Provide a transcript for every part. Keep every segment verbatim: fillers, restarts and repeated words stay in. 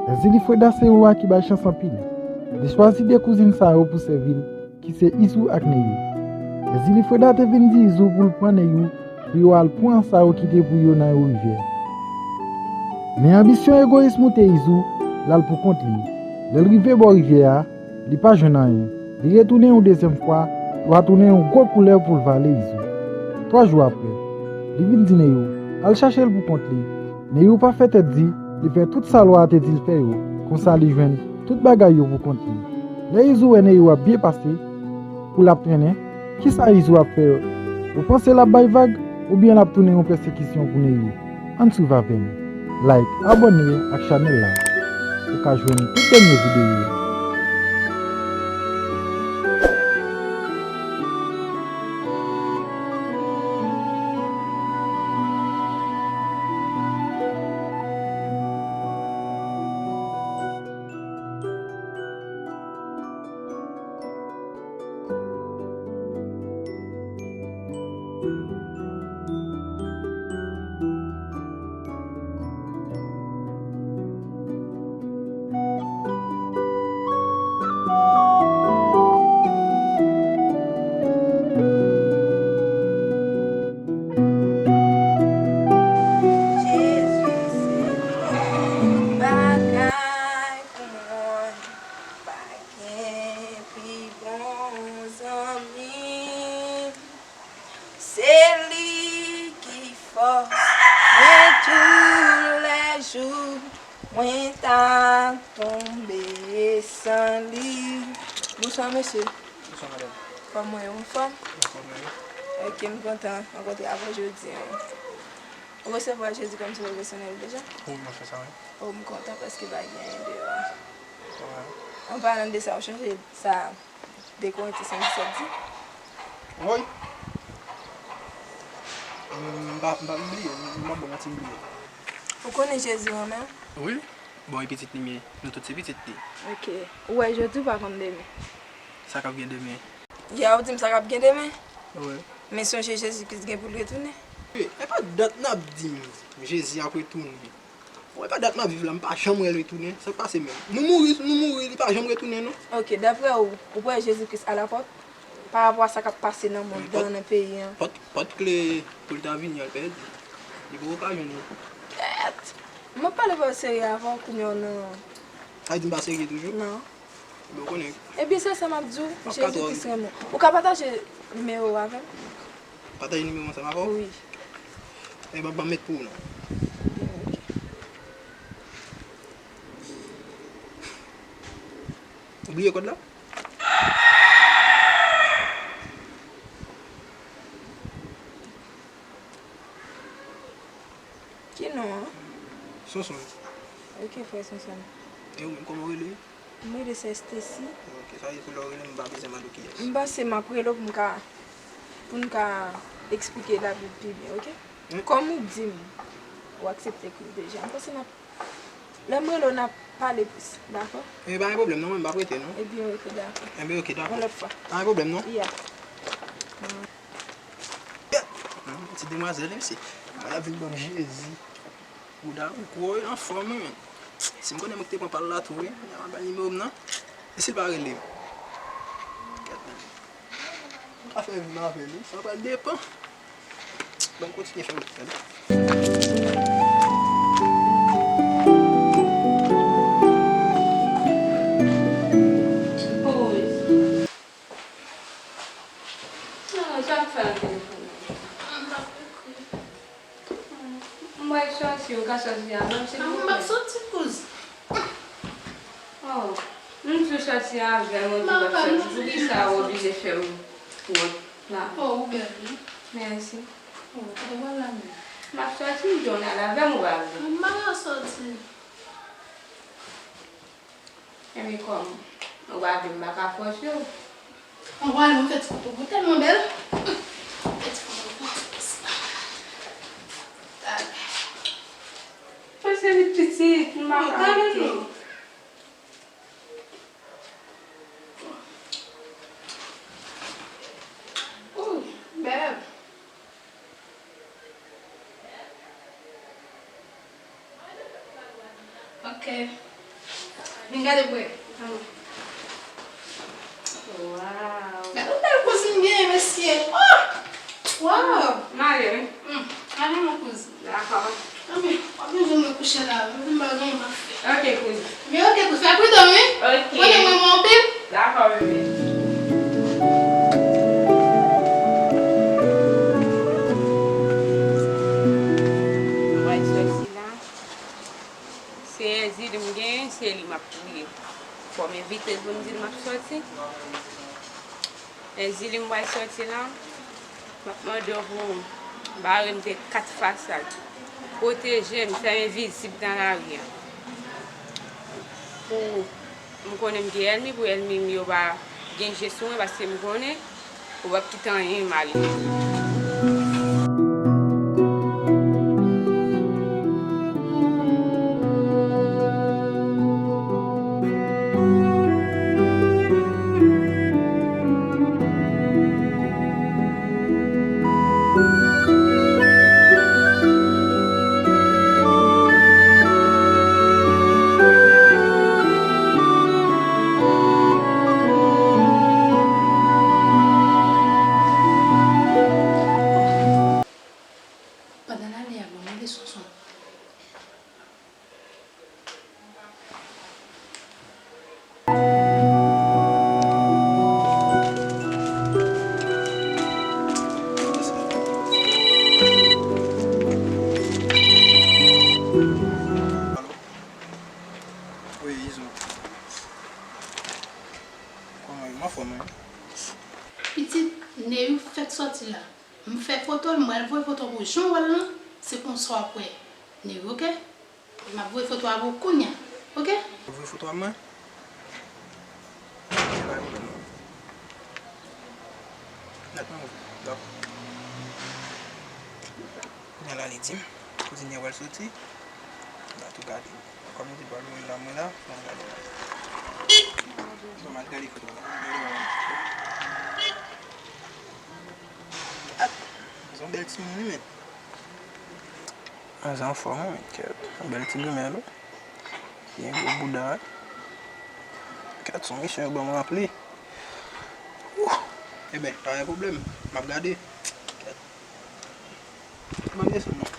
Èzili Freda se yon lwa ki bay chans anpil. Li chwazi de kouzin sa yo pou sèvi l, ki se Izou ak Neyou. Èzili Freda te vin di Izou pou l pran Neyou pou yo al pran sa yo kite pou yo nan yon rivyè. Men anbisyon egoyis moute Izou, l al pou kont li. Lè l rive bò rivyè a, li pa jwenn anyen. Li retounen yon dezyèm fwa, lwa tounen yon gwo koulèv pou l vale Izou. Twa jou apre, li vin di Neyou al chache l pou kont li. Neyou pa fè tèt di, li fè tout sa lwa a te di l fè yo, konsa li jwenn tout bagay yo pou kont li. Lè Izou wè Neyou ap byen pase, pou l ap trennen, kisa Izou ap fè? Ou panse l ap bay vag, oubyen l ap tounen yon pèsekisyon pou Neyou? Ann swiv avè m. Like, abòne ak chanèl la pou w ka jwenn tout dènye videyo yo. Jezi se yon bagay pou mwen, pa gen pi bon zanmi. Se li ki fòs mwen toulèjou, mwen ta tonbe san li. Bonswa, mesye. Bonswa, madanm. Kòman w ye? Ou anfòm? Anfòm, wi. Ok, m kontan rankontre avè w jodi a. Ou resevwa Jezi kòm Sovè pèsonèl deja? Wi, mwen fè sa, wi. Oh, m kontan paske pa gen anyen deyò a. Wi. An palan de sa, ou chonje sa de Korentyen senk disèt di? Wi. M pa, m pa bliye, m pa bon manti, m bliye. Ou konnen Jezi renmen w? Wi. Bon, e pitit li m ye. Nou tout se pitit li. Ok. Ou wè jodi, ou pa konn demen. Sa k ap gen demen? Yè ou di m sa k ap gen demen? Wi. Men sonje Jezi Kris gen pou l retounen. E pa dat n ap di m Jezi ap retounen. Bon, e pa dat m ap viv la, m pa janm wè l retounen. Sa k pase menm? Nou mouri, nou mouri, li pa janm retounen, non. Ok, daprè ou, ou kwè Jezi Kris alapòt? Pa rapò a sa k ap pase nan mond lan, nan peyi an. Pòt, pòt kle pou l ta vini an, l pèdi. Li poko ka jwenn li. Kèt! M ap pale pa serye avè w kounye a, non. Sa vle di m pa serye toujou? Non. Ebyen, w konnen. Ebyen, se sa m ap di w, Jezi Kris renmen w. Ou ka pataje nimewo w avè m? Pataje nimewo ansanm avè w? Wi. Ebyen, ban m met pou ou non. Ebyen, ok. Ou bliye kòd la? Ki non an? Sonson. Ok, frè Sonson. E ou menm, kòman w rele? M rele sè Stacy. Ok, sa vle di lè w rele m, m pa bezwen mande w kiyès. M panse m ap rele w pou m ka, pou n ka eksplike Labib pi byen, ok? Kòm ou di m, ou aksepte Kris deja. M panse n ap, lè m rele w, n ap pale plis, dakò? Ebyen, pa gen pwoblèm non, mwen m p ap rete non. Ebyen, ok, dakò. Ebyen, ok, dakò. Yon lòt fwa. Pa gen pwoblèm non. Yeah. Ti demwazèl, wi, mesye. Mwen ap vin ban m Jezi. Bouda ou gwo, wi, anfòm, wi, men. Si m konnen mwen ki te pran pa l la tou, wi. Kounya m ap ba l nimewo m nan. E si l pa rele m? Gad men. M ka fè vi m avè l, wi. Sa pral depann. Ban m kontinye fè wout mwen. Poz. Non, sa m fè nan telefòn nan? M t ap ekri. M wè sòti, ou ka sòti avè m, silvouplè. Non, m p ap sòti, kouz. Oh, m di w sòti avè m, ou di w p ap sòti. Poukisa ou oblije fè m wont la? Oh, ou bèl, wi. Mèsi. Oh, ou pral la menm? M ap sòti, m di w n al avè m, ou pa vle. M pa ka sòti. Ebyen, kòm ou pa vle, m pa ka fòse w. Ann pral, mwen fè ti foto pou tèlman bèl. Fè ti foto pou. Pase vit pitit, m pa ka rete. Ooh, bèl. Ok. Gade pou wè. Waw. Gade yon bèl kouzin m genyen, mesye. Oh! Waw. M ale, wi. Hmm. Ale, mon kouzin. Dakò. Anben, w ap vin jwenn mwen kouche la. Mwen vin ba w yon bagay m ap fè. Ok, kouzin. Men ok, kouzin. Fè pridan, wi. Ok. Konnen mwen renmen w anpil. Dakò, bebe. Mwen sòti la. Se Èzili m gen, se li m ap priye. Fò m envite l pou m di l m ap sòti. Èzili m pral sòti la, m ap mande w pou w bare m de kat fasad. Pwoteje m, fè m envizib nan lari a. Pou m konnen m gen ènmi, pou ènmi m yo pa gen je sou mwen, paske m konnen ou p ap kite anyen mal. Pandan l ale a, ban mwen leson sa. Alo? Wi, Izo. Kòman w ye? M anfòm, wi. Pitit, Neyou fèk sòti la. M fè foto l, m pral voye foto pou w. Jan w wè l lan, se konsa w ap wè Neyou, oke? M ap voye foto a pou w kounye a, oke? Ou voye foto a mwen? Pa gen pwoblèm, non. Nèt, mwen ouvri. Dakò. Kounye a la, li di m, kouzin li an pral soti. M pa tou gade. Kòm li di l pral voye l la, mwen la, m ap gade. Bon, m al gade foto a. Gad, se yon bèl timoun, wi, men. Manzè anfòm, wi, men, kèt. Yon bèl ti grimèl, wi. Gen gwo bouda, wi. Kèt, se yon misyon yo ban m ranpli. Wouh! Ebyen, pa gen pwoblèm. M ap gade. Kèt. Ban m desann, non.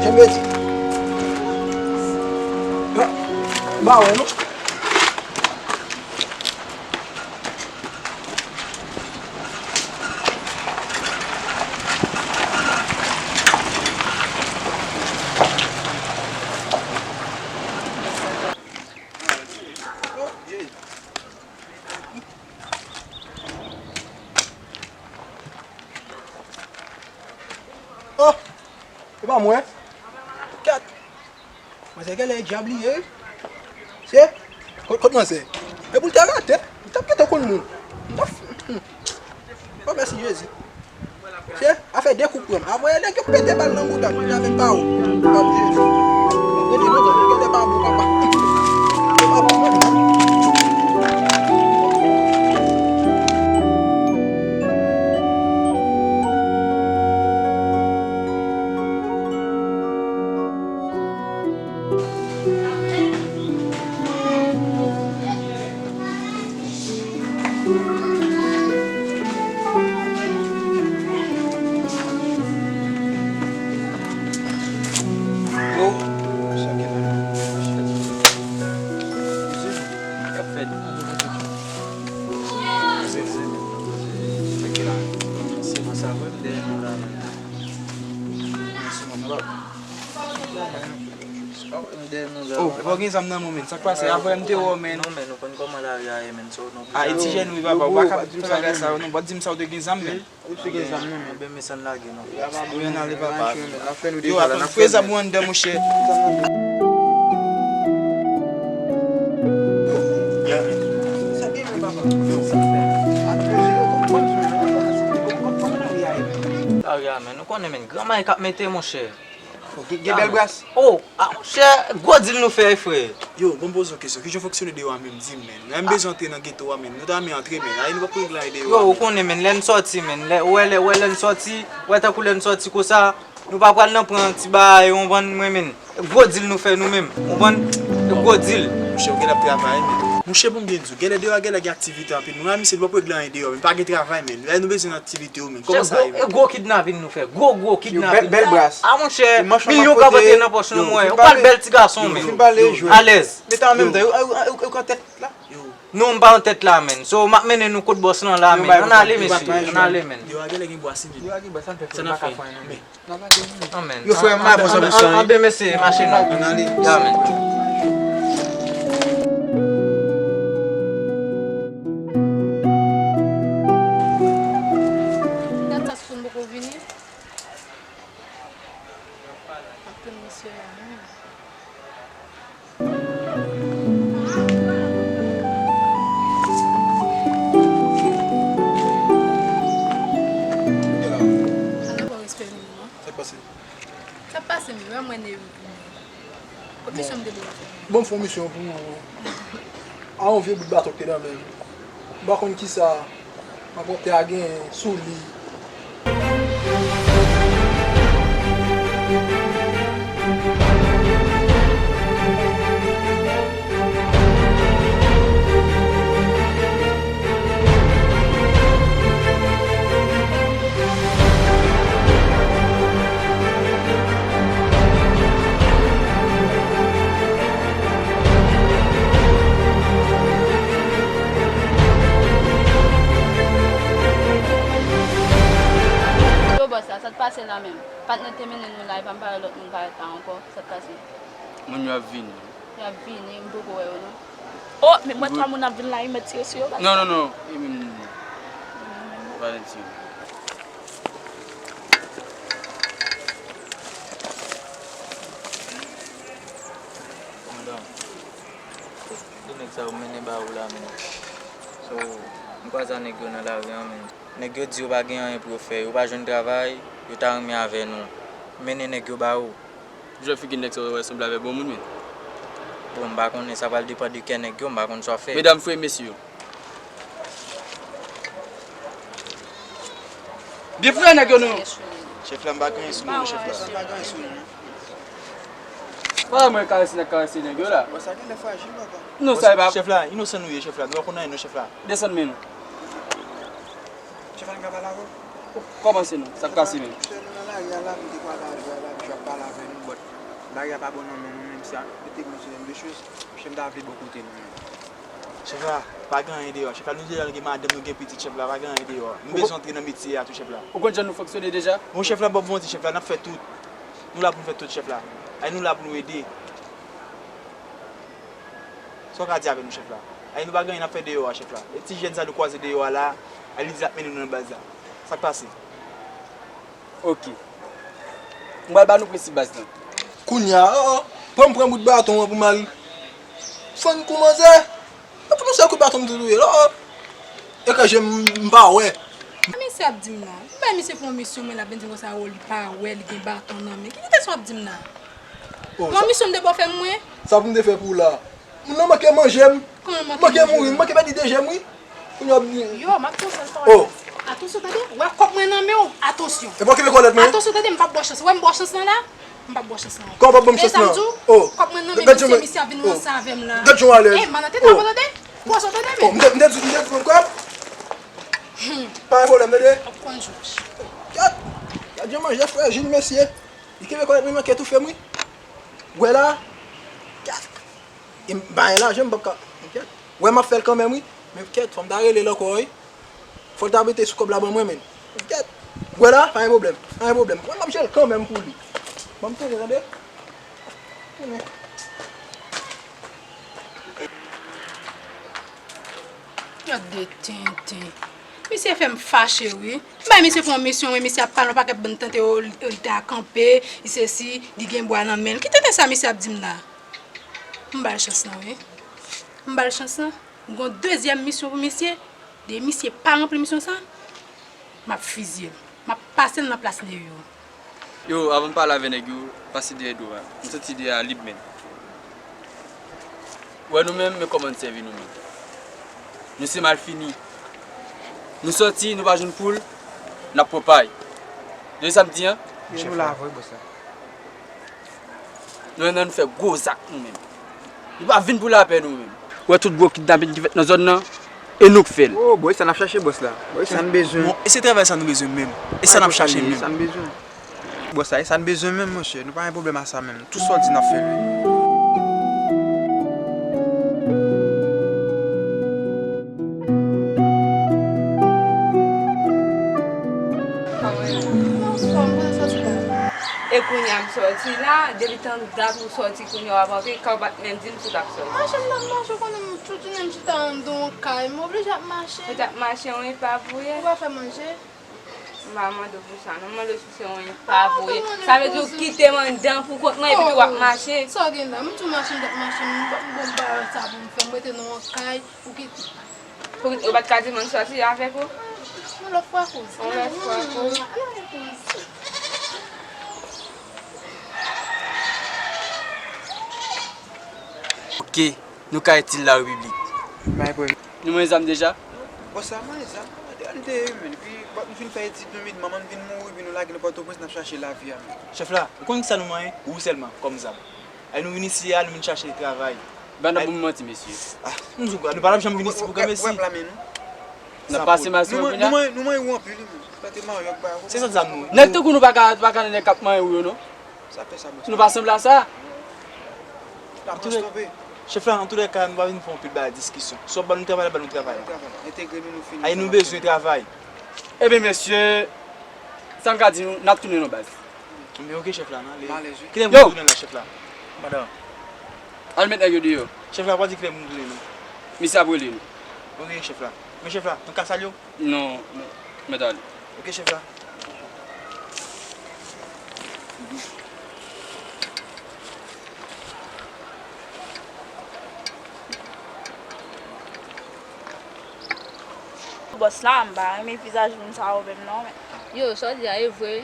Janm yo di. Pa wè non. Oh! E pa mwen. Kèt! Manzè genlè dyab li ye, wi. Se? Kot, kot manzè? E pou l te rate, li t ap gentan konn moun. M t ap, oh, mèsi Jezi. Se? Afè de kou pran m. Apre, nèg yo pete bal nan bouda m, li avèk pa ou. Oh, Jezi. Rete nan zòn, genlè pa bon, papa. E pa bon, non. Oh, e pa w gen zam nan men w, men. Sa k pase? Apre m te wè w, men. Non, men, nou konn kòman lari a ye, men, so, nou... A, e ti jèn wi, papa. Ou pa ka fè bagay sa yo, non. Ou pa t di m sa w te gen zam, men. Ou te gen zam, non, men. Ebyen, men, sa n lage, non. Ou ann ale, papa. Yo, atann, fouye zam ou anndan, monchè. Lari a, men, ou konnen, men, granmay k ap mete, monchè. Gen bèl bras. Oh, a, monchè, gwo dil nou fè, frè. Yo, bon, poze yon kesyon. Kijan fonksyone deyò a menm, di m, men. Lè m bezwen antre nan geto a, men. Nou ta renmen antre, men. Ay, nou pa pou regle anyen deyò a, men. Yo, ou konnen, men, lè n sòti, men. Lè, ou wè, lè, ou wè, lè n sòti, ou wè, tankou lè n sòti konsa, nou pa pral nan pran ti bagay, ou konprann, mwen, men. Gwo dil nou fè nou menm, ou konprann? Gwo dil. Monchè, ou genlè ap travay, men. Monchè, pou m byen di w, genlè deyò a genlè gen aktivite anpil. Mwen ak misye, nou pa pou regle anyen deyò, men pa gen travay, men. Lè nou bezwen nan aktivite yo, men. Kòman sa ye, men? E gwo kidnapin nou fè. Gwo, gwo kidnapin. Bèl bras. A, monchè, milyon k ap antre nan pòch nou, mwen. Ou pral bèl ti gason, men. Alèz. Mete an menm tan, ou, ou, ou, ou k an tèt la? Non, m pa an tèt la, men. So, m ap mennen nou kot bòs lan la, men. Ann ale, mesye. Ann ale, men. Deyò a genlè gen bwa, si, men. Deyò a gen bwa, sa n fè, men. Amèn. Yo, frè m, mwen, bon, sa pou sa, wi. Anben, mesye, mache nou. Ann ale. Ya, men. Dat sa Sousoun poko vini. M ap tann misye la, menm. Ala bon respè nou, non. Sa k pase? Sa k pase, men, wè mwen neve pou mwen. Bon, misyon m te dwe fè. Bon, m fè yon misyon pou ou. A yon vye bout baton k te nan men m. M pa konn kisa. M ap wè te a gen sou li. Yo, bòs la, sa t pase la menm? Patnè te mennen nou la, epa m pa wè lòt moun parèt la ankò, sa t pase? Moun yo ap vini. Y ap vini, m poko wè yo non. Oh, men m wè twa moun ap vin la, wi, mèt tire sou yo. Non, non, non, e menm, Valentino. Madanm, de nèg sa yo mennen ba ou la menm. So, m kwaze a nèg yo nan lari an menm. Nèg yo di yo pa gen anyen pou yo fè, yo pa jwenn travay, yo ta renmen avè nou. Mennen nèg yo ba ou. Jan figi nèg sa yo wè sanble avèk bon moun, men. Bon, m pa konnen, sa pral depann de kè nèg yo, m pa konn sa w ap fè. Medam, frè, mesye yo. Byen fouye nèg yo non. Chèf la, m pa gen anyen sou nou, chèf la. M pa gen anyen sou nou. Pa mwen karese nèg karese nèg yo la. Bon, sa genlè frajil, papa. Non, sa e pa. Chèf la, inosan nou ye, chèf la. Nou pa konn anyen non, chèf la. Desann men nou. Chèf la, n ka pale avè w? Kòman se nou? Sa k pase menm? Chèf, nou nan lari a la, nou te kwè lari a la, misye ap pale avè nou, but lari a pa bon nan men nou menm, se a kote nou se menm de choz. Chèf, m ta vle bò kote nou menm. Chèf la, pa gen anyen deyò. Chèf la, nou deja gen madanm, nou gen pitit, chèf la, pa gen anyen deyò. Nou bezwen antre nan metye a tou, chèf la. Ou konn jan nou fonksyone deja? Bon, chèf la, ban m di, chèf la, n ap fè tout. Nou la pou n fè tout, chèf la. Ay, nou la pou nou ede. Sa w ka di avè nou, chèf la? Ay, nou pa gen anyen n ap fè deyò a, chèf la. E ti jèn sa nou kwaze deyò a la, ay, li di l ap mennen nou nan baz la. Sa k pase? Ok. M pral ba nou prensip baz lan. Kounye a, oh, oh, pran m pran bout baton an pou m al fann kou manzè. Epi yon sèl kout baton m tou touye l, oh, oh. E ke je m, m pa wè. Sa misye ap di m la? M bay misye pou yon misyon, men l ap vin di m konsa, oh, li pa wè, li gen baton nan men. Ki kote sa w ap di m la? Oh, yon misyon m te ba w fè mwen? Sa pou m te fè pou ou la? Moun nan manke manje m. Kòman manke manje m? Manke mouri, m manke pèdi de je m, wi. Kounye a w ap di. Yo, m ap di yon sèl pawòl. Oh. Atansyon, tande. Wè kòb mwen nan men w, atansyon. E pa w ki vle kòlèt mwen? Atansyon, tande, m p ap ba w chans. Wè m ba w chans lan la, m p ap ba w chans lan. Kòman w p ap ban m chans lan? Oh. Kòb mwen nan men misye, misye ap vin ranse avè m la. Gad jan w alèz. Eh, m nan tèt la, tande. Pran sa, tande, men. Oh, m te, m te di, m te di w kòb. Hmm. Pa gen pwoblèm, tande. W ap konn jòj. Gad. Gad jan manje frajil, mesye. Li kenbe kòlèt mwen, manke toufe m, wi. Wè la. Gad. E m pa gen lajan, m p ap ka. Kèt. Wè m ap fè l kanmenm, wi. Men kèt, fò m ta rele l ankò, wi. Fò l ta mete sou kòb la ban mwen, men. Kèt. Wè la, pa gen pwoblèm. Pa gen pwoblèm. Wè m ap jere l kanmenm pou li. Ban m tounen, tande. Tounen. Gad de tenten. Misye fè m fache, wi. M bay misye pou yon misyon, wi. Misye ap pale yon pakèt bann tenten, o, li ta kanpe, li sesi, li gen bwa nan men l. Ki tenten sa misye ap di m la? M ba l chans lan, wi. M ba l chans lan. M gen yon dezyèm misyon pou misye. Depi misye pa ranpli misyon sa, m ap fizye l. M ap pase l nan plas Neyo. Yo, avan m pale avè nèg yo, pase dèyè do a. M santi de a lib, menn. Ou wè nou menm, men kòman n sèvi nou menm. Nou se malfini. Nou sòti, nou pa jwenn poul, n ap pran pay. Tande sa m di an? Yo, nou la vre, bòs la. Nou menm, nou fè gwo zak nou menm. Nou pa vin pou lapè nou menm. Ou wè tout gwo kidnapin ki fèt nan zòn nan, e nou k fè l. Oh, bòs, e sa n ap chache, bòs la. Bòs, e sa n bezwen. Bon, e se travay sa nou bezwen menm. E sa n ap chache menm. E sa n bezwen. Bòs la, e sa n bezwen menm, monchè. Nou pa gen pwoblèm a sa menm. Tout sa w di n ap fè l, wi. Anfòm, kote w sòti la? E kounye a m sòti la, depi tann dat ou sòti kounye a w ap antre, ka w pa t menm di m si w t ap sòti. Mache m t ap mache, ou konnen m tout jounen m chita anndan yon kay, m oblije ap mache. Ou t ap mache yon epa pou ye? Ou pa fè manje? M pa mande w pou sa non, m mande w si se yon epa pou ye. Sa vle di w kite m anndan pou kont mwen epi w ap mache. Sa w gen la? M tou mache, m t ap mache, m bon bagay sa pou m fè, m rete nan yon kay. Ou ki, pou, ou pa t ka di m ann sòti avèk ou? Yon lòt fwa kouz. Yon lòt fwa kouz. Ann ale kouz. Ok, nou ka itil la repiblik. Bay premye. Nou manyen zam deja? Bòs la manyen zam. Gade, gade, men, epi, m fin fè etid nou, men manman m vin mouri, epi nou lage nou Pòtoprens, n ap chache lavi a, men. Chèf la, ou konn kisa nou manyen? Ou sèlman, kòm zam. Ay, nou vin isi a, nou vin chache travay. Ba n ap ban m manti, mesye. Ah, nou, nou pa t ap janm vin isi pou kanpe isi. N ap pase mason yo kounye a. Nou manyen, nou manyen ou anpil, wi, men. Plante mayòk, ba yo. Se sa zam nou. Nèg tankou nou pa ka, pa ka nan nèg k ap manyen ou yo, non. Sa fè sa, bòs. Nou pa sanble a sa. Chèf la, antoulèka, nou pa vin fè anpil bagay diskisyon. Si w ap ban nou travay, n ap ban nou travay. Entegre nou, nou fini. Ay, nou bezwen travay. Ebyen, mesye, sa m ka di nou, n ap tounen non, baz. Men ok, chèf la, n ale. Malèz, wi. Kilè pou nou tounen la, chèf la? Madan. Al met nèg yo deyò. Chèf la, pa di kilè pou nou tounen non. Misye ap rele nou. Ok, chèf la. Men chèf la, nou ka salye w? Non, mèt ale. Ok, chèf la. Bòs la, m pa renmen vizaj moun sa yo menm non, men. Yo, sa w di a, e vre,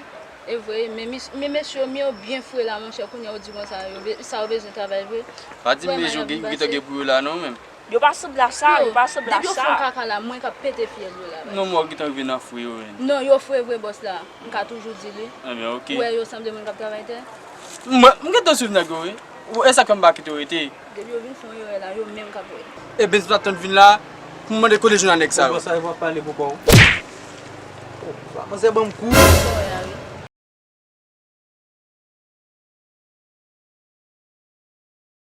e vre, men mis-, men mesye yo, men yo byen fre la, monchè, kounye a ou di konsa, yo be-, sa yo bezwen travay vre. Pa di m mesye yo gen, yo gentan gen pou yo la non, menm. Yo pa sanble a sa, yo pa sanble a sa. Depi yo fè yon kaka la, mwen k ap pete fyèl yo la. Non, mwen gentan rive nan fre yo, menm. Non, yo fre vre, bòs la. M ka toujou di li. Ebyen, ok. Ou wè, yo sanble moun k ap travay tè. Mwen, m gentan swiv nèg yo, wi. Ou, e sa k fè m pa kite yo rete. Depi yo vin fè yon erè la, yo menm k ap wè. E Benz pa t tann vin la, pou m mande kote jwenn a nèg sa yo. Bon, sa yo pa pale pou kò w. Oh, manzè ban m kou.